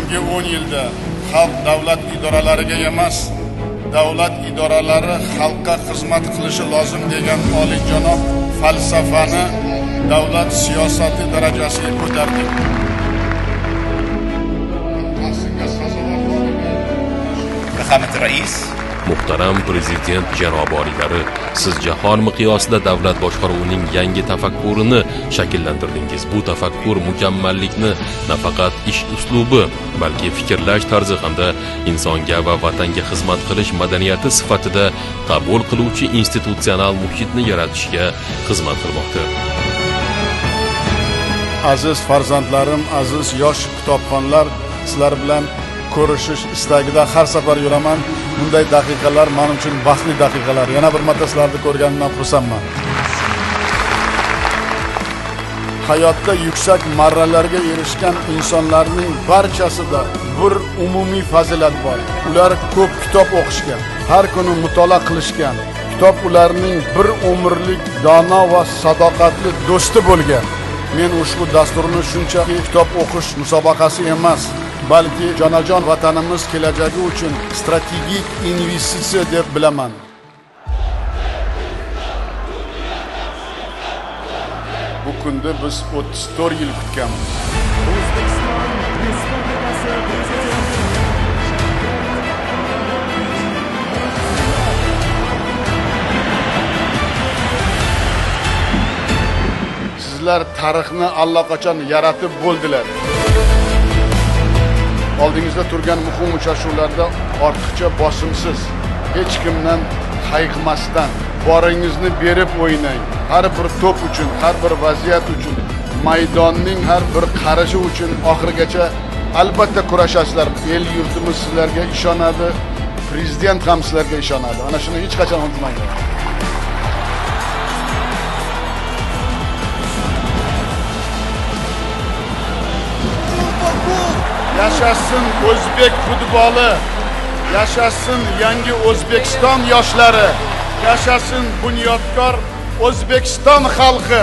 So'nggi 10 yilda xalq davlat idoralariga emas, davlat idoralari xalqqa xizmat qilishi lozim degan oliyjanob falsafani davlat siyosati darajasiga ko'tardik. فخامة الرئيس Muhtaram prezident janobi oliylari, siz jahon miqyosida davlat boshqaruvining yangi tafakkurini shakllantirdingiz. Bu tafakkur mukammallikni nafaqat ish uslubi, balki fikrlash tarzi hamda insonga va vatanga xizmat qilish madaniyati sifatida qabul qiluvchi institutsional muhitni yaratishga xizmat qilmoqda. Aziz farzandlarim, aziz yosh kitobxonlar, sizlar bilan ko'rishish istagida har safar yuraman. Bunday daqiqalar men uchun baxtli daqiqalar. Yana bir marta sizlarni ko'rganimdan xursandman. Hayotda yuksak marralarga erishgan insonlarning barchasida bir umumiy fazilat bor. Ular ko'p kitob o'qishgan, har kuni mutolaa qilishgan. Kitob ularning bir umrlik dono va sadoqatli do'sti bo'lgan. Men ushbu dasturni shunchaki kitob o'qish musobaqasi emas, balki jonajon vatanimiz kelajagi uchun strategik investitsiya deb bilaman. Bu kunni biz 34 yil kutganmiz. O'zbekiston Respublikasi Prezidenti Sizlar tarixni allaqachon yaratib bo'ldilar. Oldingizda turgan muhim uchrashuvlarda ortiqcha bosimsiz, hech kimdan hayiqmasdan boringizni berib o'ynang. Har bir to'p uchun, har bir vaziyat uchun, maydonning har bir qarishi uchun oxirigacha albatta kurashasizlar. El yurtimiz sizlarga ishonadi, prezident ham sizlarga ishonadi. Ana shuni hech qachon unutmanglar. Yashasin o'zbek futboli, yashasin yangi O'zbekiston yoshlari, yashasin bunyodkor O'zbekiston xalqi.